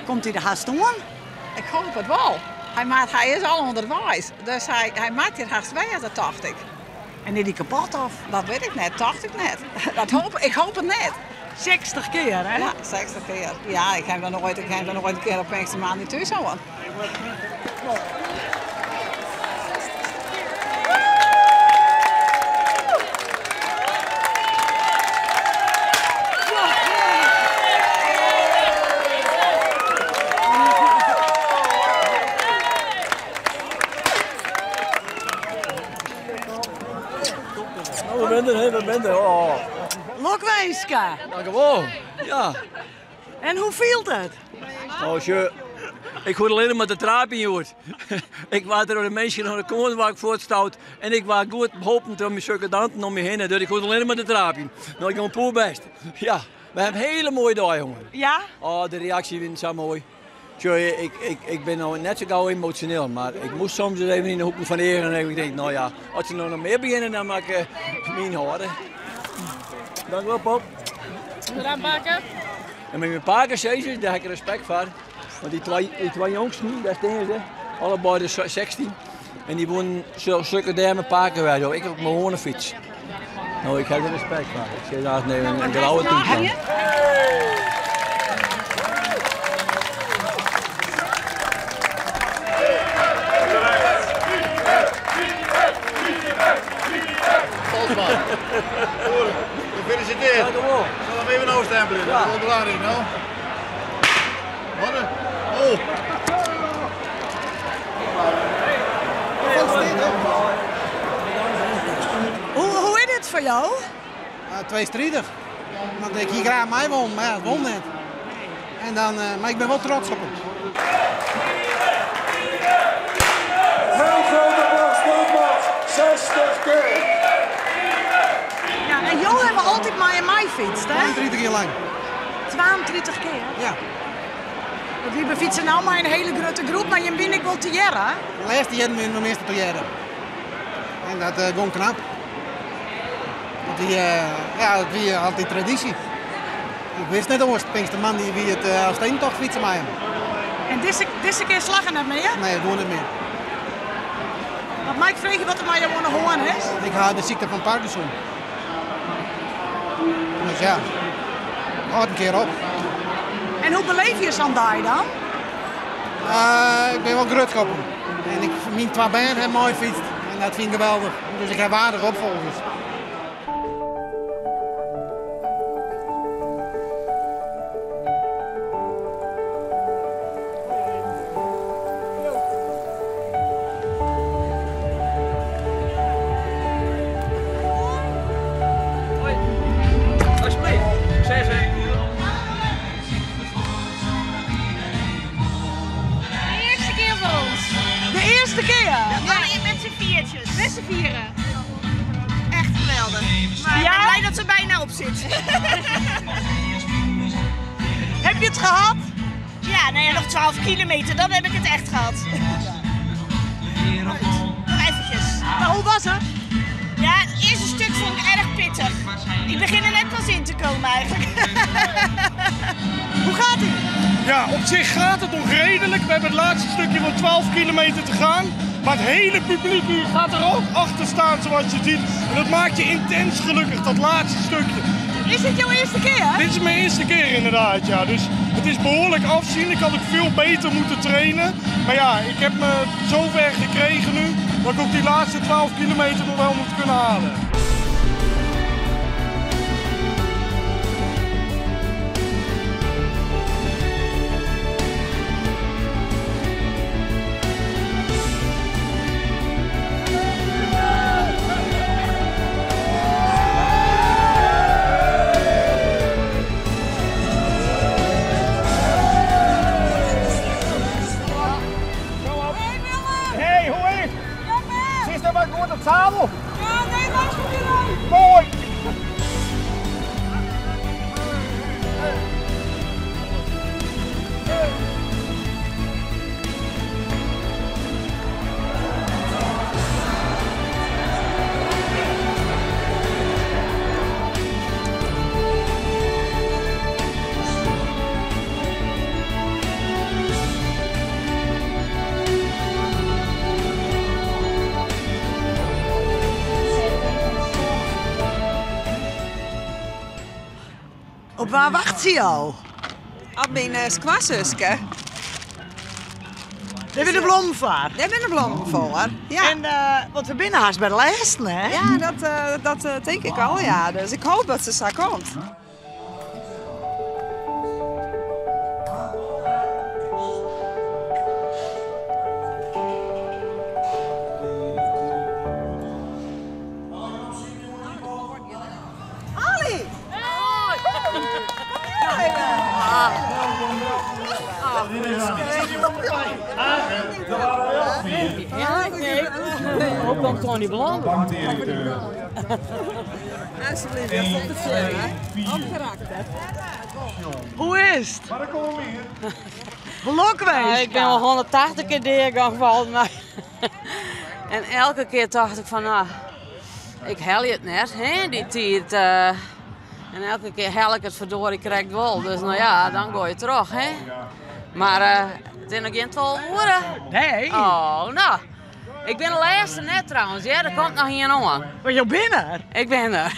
Komt hy der hast oan? Ik hoop it wol. Hy moat, hy is al ûnderweis, dus hy, hy moat hjir hast wêze, tocht ik. En is dy kapot of? Dat wit ik net, tocht ik net. Dat hoop, ik hoop it net. 60 kear, hè? Ja, 60 kear. Ja, ik ha noch noait, ik ha noch noait in kear op Pinkstermoandei thús hân. Nou, we binne der, hè, we binne der. Oh. Lokwinske. Dankjewol. Ja. En hoe fielt it? Oh, sjoch, ik hoech allinnich mar te traapjen hjoed. Ik waard troch de minsken oan de kant waard ik fuortstoud en ik waard goed holpen troch myn sekundanten om my hinne, dus ik hoech allinnich mar te traapjen. No, it gie poerbêst. Ja, we hawwe in hiele moaie dei hân. Ja? Oh, de reaksjes wiene sa moai. Sjoch, ik, ik, ik bin no net sa gau emosjoneel, mar ik moast soms ris even yn de hoeken fan de eagen en ik tink, no ja, as se no noch mear begjinne, dan moat ik uh, my ynhâlde. Dank wel, Pop. Aanpakken. En met myn pakesizzers, dêr ha ik respekt foar. Want dy twa jongsten, dêr stean se, allebeide 16. En dy woenen sokke dêr mei pake wer. Ik op myn gewoane fyts. No, ik ha der respekt foar. Ik sis aanst nee, in grauwe tiid. Gefeliciteerd. Dank u wel. Ik zal hem even afstempelen. Dat is wel belangrijk, nou. Wat? Oh. Hoe is dit foar jou? Tweestridig. Want ik hie graach mei wollen, mar ja, it wol net. En dan, mar ik bin wol trots op him. Heel groot applaus, nogmaals, 60 keer. Ja, en jo hawwe altyd mei him meifytst, hè? 32 jier lang. 32 kear? Ja. Want wy fytse no mei in hiele grutte groep, mar jim binne ek wol tegearre? De lêste jierren wiene we meastal tegearre. En dat gong knap. Want die, ja, dat wie altyd tradysje. Ik wist net oars. Pinkstermoandei wie it Elfstedentocht fytse mei him. En dizze kear slagge net mear? Nee, it woe net mear. Want mei ik freegje wat der mei jo oan de hân is? Ik ha de sykte fan Parkinson. Dus ja, hâldt in kear op. En hoe beleef je sa'n dei dan? Ik bin wol grutsk op him. En ik, myn twa bern hawwe meifytst en dat fyn ik geweldich. Dus ik ha waardige opfolgers. Hoi. Alsjeblieft. Succes hè. De eerste keer voor ons. De eerste keer? Ja, met z'n viertjes. Met z'n vieren. Echt geweldig. Maar ik ben blij dat ze er bijna op zit. Heb je het gehad? Ja, nou ja, nog 12 kilometer, dan heb ik het echt gehad. Nog eventjes. Maar hoe was het? Ja, het eerste stuk vond ik erg pittig. Ik begin er net pas in te komen eigenlijk. Hoe gaat het? Ja, op zich gaat het nog redelijk. We hebben het laatste stukje van 12 kilometer te gaan. Maar het hele publiek hier gaat er ook achter staan, zoals je ziet. En dat maakt je intens gelukkig, dat laatste stukje. Is dit jouw eerste keer? Dit is mijn eerste keer inderdaad, ja. Dus het is behoorlijk afzien. Ik had ook veel beter moeten trainen. Maar ja, ik heb me zover gekregen nu dat ik ook die laatste 12 kilometer nog wel moet kunnen halen. Hey Willem! Hey, hoe is het? Zit er wat goed op tafel? Ja, nee, was Op wa wachtsje jo? Op myn skoansuske. Dêr binne de blommen foar. Dêr binne de blommen foar, ja. En, want we binne hast by de lêsten, hè? Ja, dat tink ik al, ja. Dus ik hoop dat se sa komt. Hoe komt Tony Blom? Hoe is it? Lokwinsk! Ik bin al 180 kear deagong folgens my. En elke kear tocht ik fan, no, ik helje it net, hè, dy tiid. En elke kear helle ik it ferdorie krekt wol. Dus no ja, dan goai je troch, hè. Mar it is noch gjin 12 oere. Nee. Oh, no. Ik bin de lêste net trouwens, hear. Der komt noch ien oan. Mar jo binne der? Ik bin der.